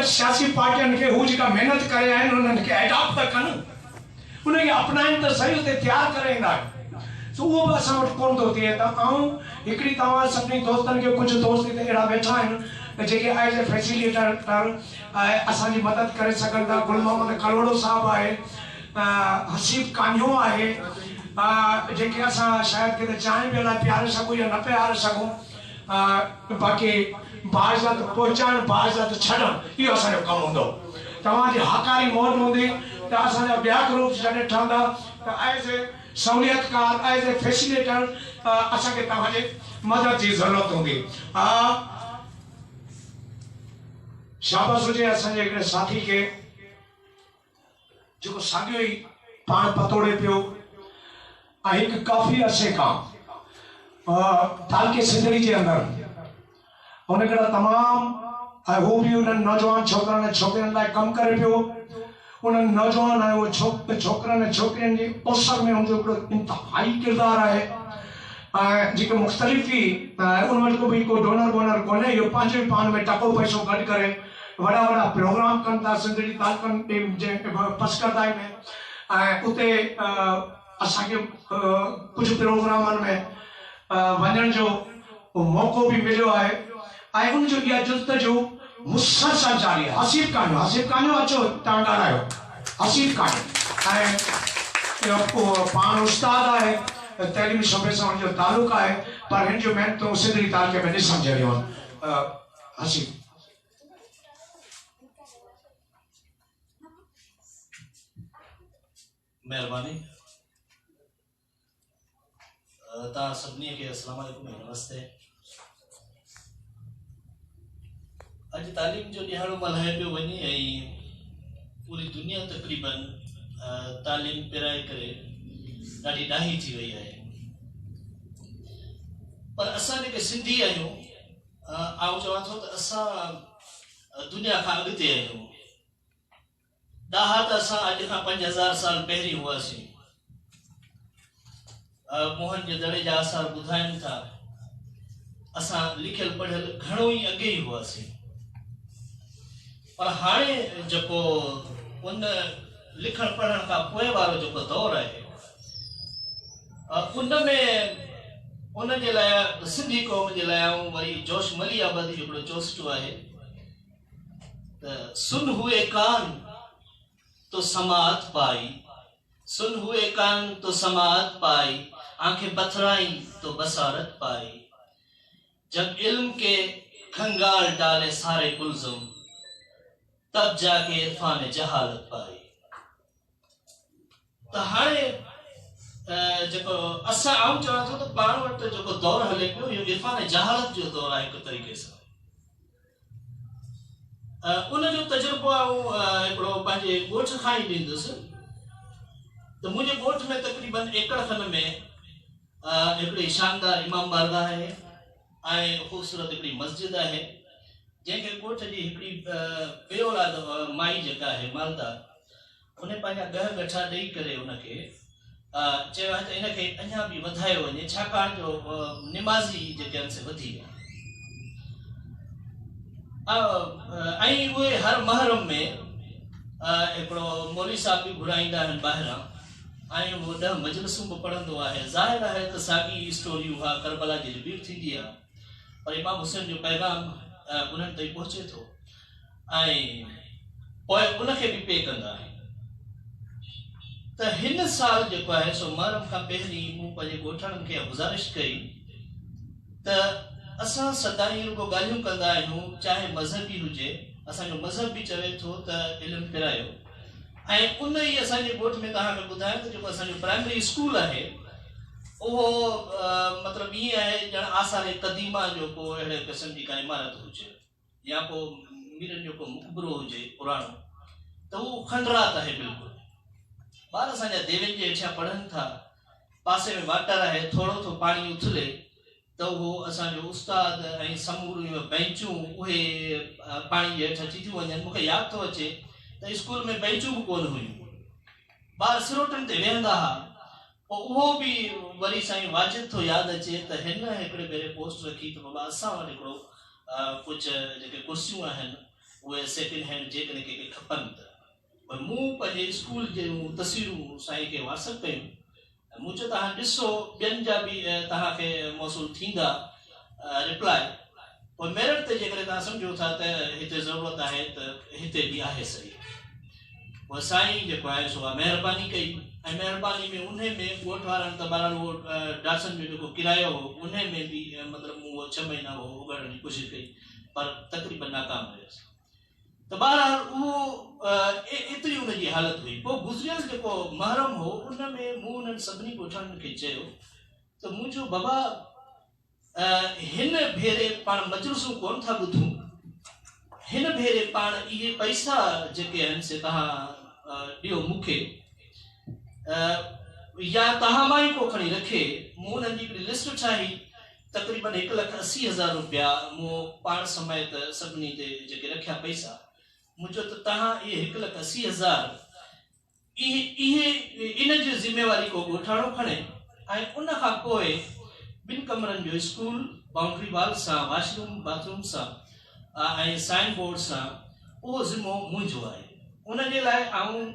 مختلف سياسي پارٽين کي هو جيڪا محنت ڪري آيا آهن انهن کي ايڊاپٽ ته ڪن، انهن کي اپنائن ته سهي اتي تيار ڪري ايندا آهن. سو اهو به اسان وٽ ڪونه ٿو ٿئي ته آئون هڪڙي توهان سڀني دوستن کي ڪجهه دوست هتي اهڙا ويٺا آهن جيڪي ايز اي فيسيليٽر اسان جي مدد ڪري سگهن ٿا گل محمد ڪلهوڙو صاحب آهي حسيب ڪانهيو آهي جنهن کي اسان شايد ڪٿي چانهه به الائي پياري سگهون يا نه پياري سگهون باقي باعزت پهچائڻ باعزت ڇڏڻ اهو اسان جو ڪم هوندو. توهان جي هاڪاري موٽ هوندي ته اسان جا ٻيا گروپس جڏهن ٺهندا ته ايز اي سهوليتڪار ايز اي فيسيليٽر اسان کي توهان جي مدد جي ضرورت هوندي. شابس هجي اسان جي هڪڙي ساٿي کي. جيڪو ساڳيو ئي پاڻ پتوڙي پيو ۽ هڪ ڪافي عرصي کان تعلقي سنڌڙي جي اندر هن هڪڙا تمام ۽ هو به انهن نوجوان ڇوڪرن ۽ ڇوڪرين لاء ڪم ڪري پيو. انهن نوجوان ۽ اهي ڇوڪرن ۽ ڇوڪرين جي اوسر ۾ هن جو هڪڙو انتهائي ڪردار آهي ۽ جيڪي مختلف ئي ان وٽ ڪو به ڪو ڊونر وونر ڪونهي اهو پنهنجو ئي پاڻ ۾ ٽڪو پئسو گڏ ڪري وڏا وڏا پروگرام ڪن ٿا سنڌ جي تعلقن جي پسگردائي ۾ ۽ اتي اسان کي ڪجهه پروگرامن ۾ وڃڻ جو موقعو به مليو آهي ۽ ان جو اها جستجو مسلسل جاري آهي. حسيب ڪانيو حسيب ڪانيو اچو توهان ڳالهايو حسيب ڪانيو ۽ پاڻ استاد آهي تعليمي شعبي سان ان جو تعلق آهي پر هن جون محنتون سنڌڙي تعلقي ۾ ڏسڻ جهڙيون آهن حسيب. مهرباني توهان سڀني کي السلام عليڪم ۽ نمستي. اڄ تعليم جو ڏهاڙو ملهايو پيو وڃي ۽ پوري دنيا تقريبن تعليم پرائي ڪري ڏاڍي ڏاهي ٿي وئي آهي پر اسان جيڪي سنڌي آهيون آئون چوان ٿو ته اسان دنيا کان اڳتي آهيون. ڏاها ته اسان اڄ کان 5000 سال پهرين هئاسين. موهن جي دڙي جا آثار ٻڌائين ٿا اسان لکيل پڙهيل گهڻو ئي اڳي ئي هئاسين. پر هاڻي جيڪو ان لکڻ پڙهڻ کان پوء وارو جيڪو دور آهي ان ۾ ان جي لاء سنڌي قوم جي لاء آئون وري جوش ملي آبادي جو هڪڙو چوسٽو آهي ته سن هئي ڪان تو سماعت پائي سن هئي ڪان تو سماعت پائي آنکين پٿرائين تو بصارت پائي جب علم ڪي کنگال ڊالي ساري قلزم تب جا ڪي عرفان جهالت پائي. ته هاڻي جيڪو اسان آئون چوان ٿو ته پاڻ وٽ جيڪو دور هلي پيو اهو عرفان جهالت جو دور آهي هڪ طريقي سان ان جو تجربو آئون هڪڙو پنهنجي ڳوٺ کان ئي ڏيندس ته منهنجي ڳوٺ ۾ تقريبن ايڪڙ کن ۾ هڪڙي شاندار امام بارگاهه آهي ۽ خوبصورت هڪڙي مسجد آهي جنهن کي ڳوٺ جي هڪڙي بي اولاد مائي جيڪا آهي مالدار ان پنهنجا ڳهه ڳٺا ڏئي ڪري ان کي چيو آهي ته ان کي اڃا به وڌايو وڃي ڇاڪاڻ جو نمازي جيڪي آهن سي وڌي ويا ۽ اهي هر محرم ۾ هڪڙو مولوي صاحب به گهرائيندا آهن ٻاهران ۽ اهو ڏهه مجلسون به پڙهندو آهي ظاهر آهي ته ساڳي اسٽوري اها ڪربلا جي رپيٽ ٿيندي آهي پر امام حسين جو پيغام انهن تائين پهچي ٿو ۽ پوء ان کي به پي ڪندا آهن ته هن سال جيڪو آهي سو محرم کان پهرين مون پنهنجي ڳوٺاڻن کي اها گذارش ڪئي ته اسان سدائين رڳو ڳالهيون ڪندا آهيون چاهي مذهبي هجي اسان جو مذهب به چوي ٿو ته علم پرايو ۽ ان ئي اسان جي ڳوٺ ۾ توهان کي ٻڌايان ته جيڪو اسان جو پرائمري اسڪول آهي اهو مطلب ائين آهي ڄڻ آثار قديمه جو ڪو اهڙي قسم جي ڪا عمارت هجي يا ڪو ميرن جو ڪو مقبرو هجي پراڻو ته هو کنڊرات آهي بلڪل. ٻار اسان جا ديوين جي هيٺيان پڙهن ٿا. پاسي ۾ واٽر آهي ٿورو ٿو پاڻي اٿلي ته اهو اسان جو استاد ۽ سموريون بئنچون اهي پاڻي جي هيٺ اچي ٿيون وڃن. مون کي ياد ٿو اچي ته اسڪول ۾ بئنچون به ڪونه هيون. ٻار سروٽن تي ويهندا ها. پوء اهو به وري سائين واجد ٿو ياد اچي ته هن هڪڙي ڀيري پوسٽ رکي ته بابا اسان وٽ هڪڙو ڪجهه جيڪي ڪرسيون آهن اهي سيڪنڊ هينڊ جيڪڏهن ڪنهن کي کپن ته. پوء مون پنهنجي اسڪول جون تصويرون سائين کي واٽس اپ ڪيون ۽ مون چيو توهان ڏسو ٻين جا به توهان کي موصول ٿيندا رپلاء. پوء ميرٽ تي جيڪڏهن توهان سمجهو ٿا ته هتي ضرورت آهي ته هتي به آهي صحيح. پوء سائين جيڪو آهي سو اها مهرباني ڪئي ۽ مهرباني ۾ انهي ۾ ڳوٺ وارن ته بهرحال اهو ڊاٽسن جو جيڪو ڪرايو هو انهي ۾ به مطلب مون اهو ڇهه مهينا اهو اڳاڙڻ جي ڪوشش ڪئي پر تقريبن ناڪام رهيس. ته بهرحال اهو ايتري ان جي حالت هئي. پوء گذريل جيڪو محرم هو ان ۾ مون انهن سڀني ڳوٺاڻن کي چيو ته منهنجو بابا هن ڀيري پاڻ مجلسون ڪونه ٿا ٻڌون، هن ڀيري پاڻ اهي پئسا جيڪي آهن سي توهان ڏيو مون کي يا توهان مان ئي ڪو کڻي رکي. مون انهن جي هڪڙي لسٽ ٺاهي تقريبن 1,80,000 روپيا مون پاڻ سميت سڀني تي جيڪي رکيا پئسا، مون چيو ته توهان اهي 1,80,000 اهي اهي ان جي ذميواري ڪو ڳوٺاڻو کڻي ۽ ان کان پوء ٻن ڪمرن جو اسڪول بائونڊري وال سان واش روم باٿ روم سان ۽ سائن بورڊ سان اهو ذمو منهنجو آهي ان جي لاء آئون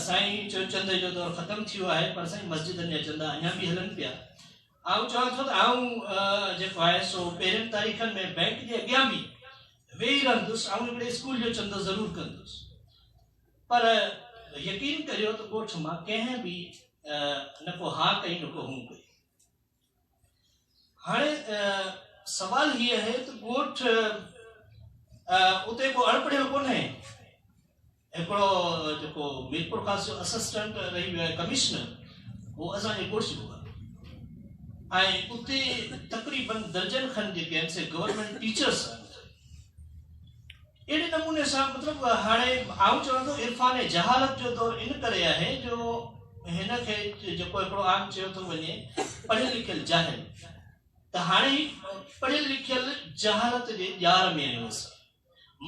سائين چيو چندي جو دور ختم ٿي ويو آهي پر سائين مسجدن جا چندا اڃا به هلن پيا آئون چوان ٿو ته آئون جيڪو آهي سو پهرين تاريخن ۾ بئنڪ جي اڳيان به ويهي رهندس، آئون هڪڙي اسڪول جو چندو ضرور ڪندس. پر يقين ڪريو ته ڳوٺ مان ڪنهن به نه ڪو ها ڪئي نه ڪو هون ڪئي. هاڻي سوال هي آهي ته ڳوٺ اتي ڪو اڻپڙهيل ڪونهي. هڪڙو جيڪو ميرپورخاص جو اسسٽنٽ رهي ويو آهي ڪمشنر اهو اسان جي ڳوٺ جو آهي ۽ اتي تقريبن درجن کن جيڪي آهن سي گورنمينٽ ٽيچرس آهن. اهڙي نموني سان مطلب هاڻي آئون چوان ٿو عرفان جهالت جو دور ان ڪري آهي جو هن کي جيڪو هڪڙو عام چيو ٿو وڃي پڙهيل لکيل جاهل ته هاڻي پڙهيل لکيل جهالت جي ڄار ۾ آهيون اسان.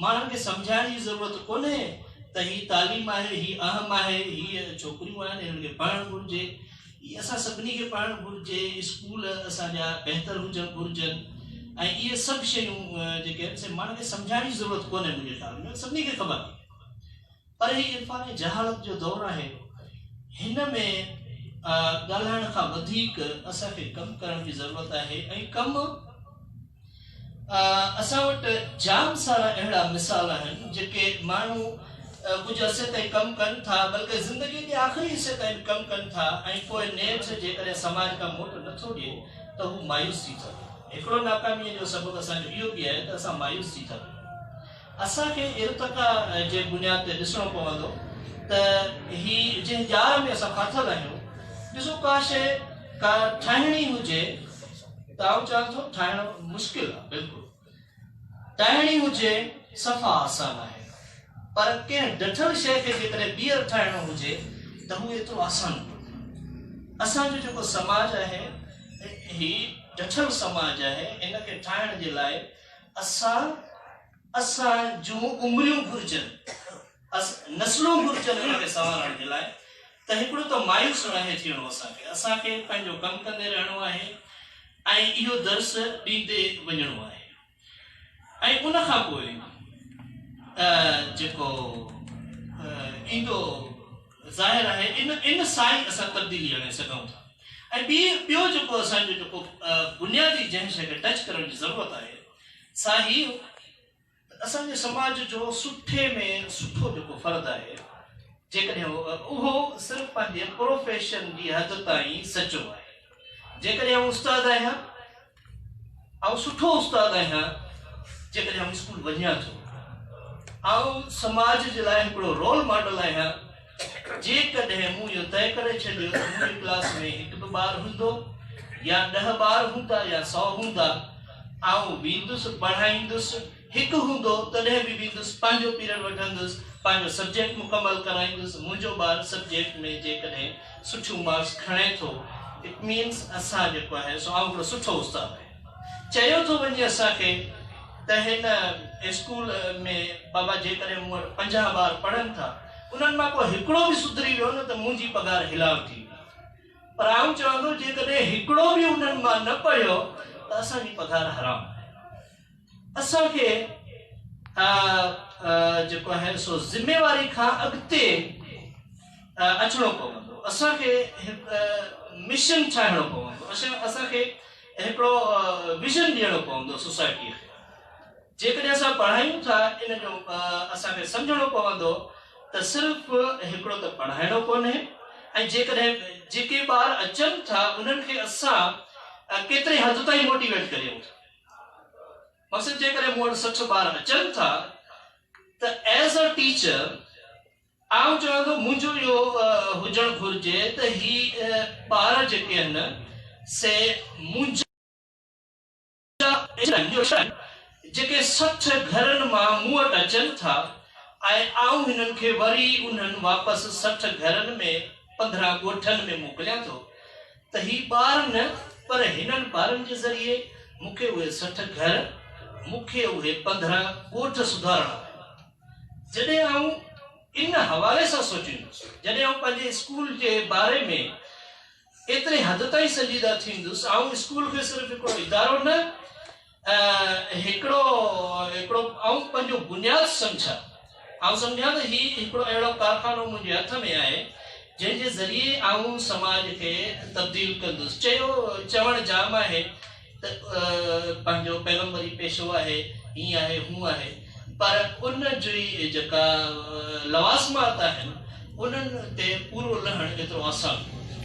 ماڻهن کي سمجهائڻ جي ضرورت ڪونهي ته هي تعليم آهي، هي اهم آهي، هي ڇوڪريون آهن هنن کي پڙهڻ گهرجي، هي اسان سڀني کي پڙهڻ گهرجي، اسڪول اسان جا بهتر هجڻ گهرجن ۽ اهي سڀ شيون جيڪي آهن سي ماڻهن کي سمجهائڻ جي ضرورت ڪونهي منهنجي خيال ۾ سڀني کي خبر آهي پر هي عرفان جهالت جو دور آهي هن ۾ ڳالهائڻ کان وڌيڪ اسان کي ڪم ڪرڻ جي ضرورت آهي ۽ ڪم اسان وٽ جام سارا اهڙا مثال آهن جيڪي ماڻهو ڪجهه عرصي تائين ڪم ڪن ٿا بلڪه زندگي جي آخري حصي تائين به ڪم ڪن ٿا ۽ پوء نيٺ جيڪڏهن سماج ڪا موٽ نٿو ڏئي ته هو مايوس ٿي ٿا وڃن. هڪڙو ناڪاميء جو سبب اسان جو اهو به آهي ته اسان مايوس ٿي ٿا وڃون. اسان کي ارتقا جي بنياد تي ڏسڻو پوندو ته هي جنهن ڄار ۾ اسان ڦاٿل آهيون، ڏسو ڪا شيء ڪا ٺاهڻي هجي ته آئون چوان ٿو ٺاهڻ مشڪل آهي بلڪل ٺاهڻي هجي صفا آسان آهي پر ڪنهن ڊٺل شيء کي جيڪڏهن ٻيهر ٺاهڻو هجي ته هو ايترو آسان ڪونهي. اسان جو جيڪو سماج آهي هي ڊٺل سماج آهي ان کي ٺاهڻ جي لاء اسان اسان جون عمريون گهرجن، نسلون گهرجن ان کي سنوارڻ جي لاء ته هڪڙو ته مايوس ناهي ٿيڻو اسان کي، اسان کي پنهنجو ڪم ڪندي رهڻو آهي ۽ اهو درس ڏيندي وڃڻو آهي ۽ ان کان پوء جيڪو ايندو ظاهر آهي ان ان سان ئي اسان تبديلي آڻي سگهون ٿا ۽ ٻي ٻيو جيڪو اسان جو جيڪو بنيادي جنهن شيء کي ٽچ ڪرڻ جي ضرورت آهي سا هي ته اسان جي سماج جو سٺي ۾ سٺو جيڪو فرد آهي جيڪڏهن اهو صرف پنهنجي پروفيشن جي حد تائين سچو آهي جيڪڏهن آئون استاد آهيان آئون سٺو استاد آهيان جيڪڏهن آئون اسڪول وڃان ٿو آئون سماج جي لاء هڪڙو رول ماڊل آهيان جيڪڏهن مون اهو طئي ڪري ڇڏيو ته منهنجي ڪلاس ۾ هڪ به ٻار هوندو يا ڏهه ٻار هوندا يا سئو هوندا، آئون ويندس پڙهائيندس، هڪ هوندو تڏهن به ويندس، پنهنجو پيريڊ وٺندس، پنهنجو سبجيڪٽ مڪمل ڪرائيندس، منهنجو ٻار سبجيڪٽ ۾ جيڪڏهن سٺيون مارڪس کڻي ٿو it means اسان جيڪو آهي سو آئون هڪڙو سٺو استاد آهيان. چيو ٿو وڃي اسان کي ته هن اسڪول ۾ بابا جيڪڏهن مون وٽ 50 ٻار پڙهن ٿا انهن مان ڪو هڪڙو به سڌري ويو نه ته منهنجي پگهار حلال ٿي ويندي پر آئون چوان ٿو جيڪڏهن هڪڙو به انهن مان نه پڙهيو ته اسان جي پگهار حرام آهي. اسان کي جيڪو آهي سو ذميواري کان اڳتي اچڻو پوندو، اسان کي هڪ مشن ٺاهڻو پوندو، اسان کي هڪڙو ويزن ڏيڻو پوندو سوسائٽيء کي. جيڪڏهن اسان پڙهايون ٿا ان جو اسان کي سمجهڻو پوندو ته صرف هڪڙو ته پڙهائڻو ڪونهي ۽ جيڪڏهن جيڪي ٻار اچن ٿا انهن کي اسان ڪيتري حد تائين موٽيويٽ ڪريون ٿا. مقصد جيڪڏهن مون وٽ 60 ٻار اچن ٿا ته ايز ا ٽيچر آئون چوان ٿو منهنجو اهو هجڻ گهرجي ته هي ٻار جيڪي آهن سي منهنجا جيڪي 60 گهرن مان مون وٽ اچن ٿا ۽ آئون هنن کي وري انهن واپس 60 گهرن ۾ 15 ڳوٺن ۾ موڪليان ٿو ته هي ٻار نه پر هنن ٻارن جي ذريعي مون کي اهي 60 گهر، مون کي اهي 15 ڳوٺ سڌارڻا آهن. جڏهن آئون ان حوالي سان سوچيندس، جڏهن آئون پنهنجي اسڪول جي باري ۾ ايتري حد تائين سنجيده ٿيندس، آئون اسڪول کي صرف هڪڙو ادارو نه، هڪڙو هڪڙو آئون پنهنجو بنياد سمجهان. آئون سمجهان ته هي هڪڙو اهڙو ڪارخانو منهنجي هٿ ۾ آهي، جنهن جي ذريعي آئون سماج کي تبديل ڪندس. چيو چوڻ جام آهي ته پنهنجو پيغمبري پيشو آهي، هيئن آهي، هونء آهي، پر ان جي جيڪا لوازمات آهن، انهن تي پورو لهڻ ايترو آسان ڪونهي.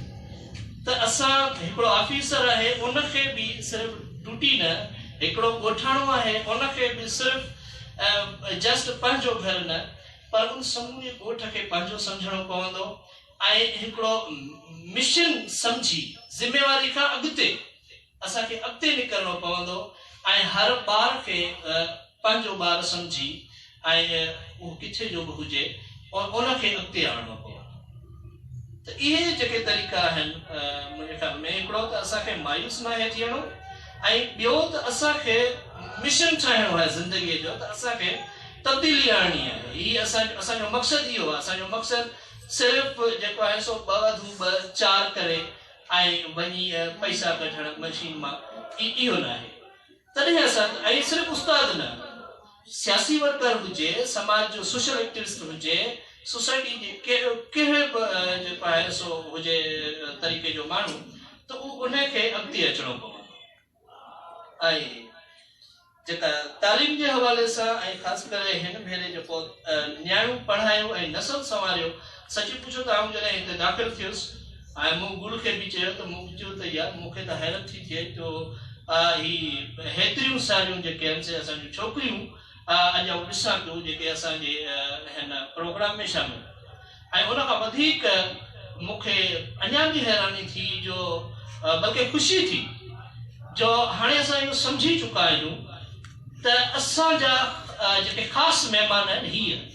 ته اسان هڪڙو آفيسر آهي، ان کي به صرف ڊيوٽي نه، هڪڙو ڳوٺاڻو آهي، ان کي به صرف جسٽ پنهنجو گهر نه، پر ان سموري ڳوٺ کي پنهنجو سمجهڻو پوندو ۽ هڪڙو مشن سمجهي ذميواري کان اڳتي اسان کي اڳتي نڪرڻو پوندو ۽ هر ٻار کي پنهنجو ٻار سمجهي ۽ اهو ڪٿي جو به هجي ان کي اڳتي آڻڻو پوندو. ته اهي جيڪي طريقا آهن منهنجي خيال ۾ هڪڙو ته اسان کي مايوس ناهي ٿيڻو ۽ ٻيو ته اسان کي مشن ٺاهڻو آهي زندگيء جو ته اسان کي تبديلي آڻڻي آهي. هي اسان جو مقصد اهو آهي. اسان جو مقصد صرف جيڪو آهي سو ٻه وڌو ٻه چار ڪري ۽ وڃي پئسا ڪڍڻ مشين مان اهو ناهي. تڏهن اسان ۽ صرف استاد نه سياسي ورڪر هجي، سماج جو سوشل ايڪٽيوسٽ هجي، سوسائٽي جي ڪهڙي به جيڪو آهي سو هجي طريقي جو ماڻهو ته اهو ان کي اڳتي اچڻو پوندو ۽ جيڪا تعليم جي حوالي سان ۽ خاص ڪري هن ڀيري جيڪو نياڻيون پڙهايو ۽ نسل سنواريو، سچي پڇو ته آئون جڏهن هتي داخل ٿيس ۽ مون گل کي به چيو ته مون چيو ته يار مون کي ته حيرت ٿي ٿئي جو هي هيتريون ساريون جيڪي آهن سي اسان جون ڇوڪريون اڄ آئون ڏسان پيو جيڪي اسان جي هن پروگرام ۾ شامل ۽ ان کان وڌيڪ مون کي اڃا به حيراني ٿي جو بلڪه خوشي ٿي جو هاڻي اسان اهو سمجهي چڪا آهيون ته اسان جا جيڪي خاص مهمان آهن هي آهن.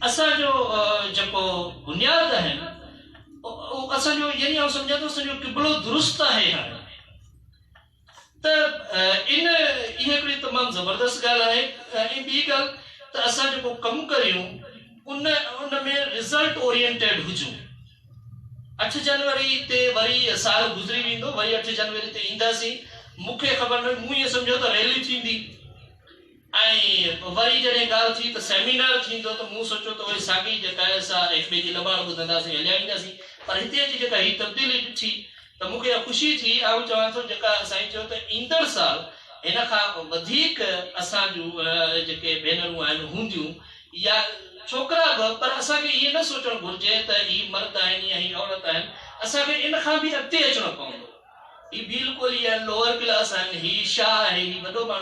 اسان جو جيڪو بنياد آهن اهو اسان جو يعني آئون سمجهان ٿو اسان جو قبلو درست آهي هاڻي. ته ان اها هڪڙي تمام زبردست ڳالهه آهي ۽ ٻي ڳالهه ته اسان جيڪو ڪم ڪريون ان ان ۾ رزلٽ اورينٽيڊ هجون. 8 جنوري تي وري سال گذري ويندو وري 8 جنوري تي اينداسين مون کي خبر نه هئي مون ائين سمجهيو ته ريلي ٿيندي. ۽ وري جڏهن ڳالهه ٿي ته سيمينار ٿيندو ته مون سوچيو ته اهي ساڳي جيڪا آهي سا هڪ ٻئي جي لٻاڙ ٻڌنداسين هليا اينداسين پر هتي اچي جيڪا هي تبديلي ڏٺي ته مون کي اها خوشي ٿي. آئون چوان ٿو جيڪا سائين چيو ته ايندڙ سال هن کان وڌيڪ اسان جون جيڪي ڀينرون آهن هونديون يا ڇوڪرا به پر اسان کي ائين نه سوچڻ گهرجي ته هي مرد آهن يا هي عورت آهن اسان کي ان کان به اڳتي اچڻو پوندو. هي ڀيل ڪولهي آهن لوئر ڪلاس آهن هي شاهه آهي هي وڏو ماڻهو.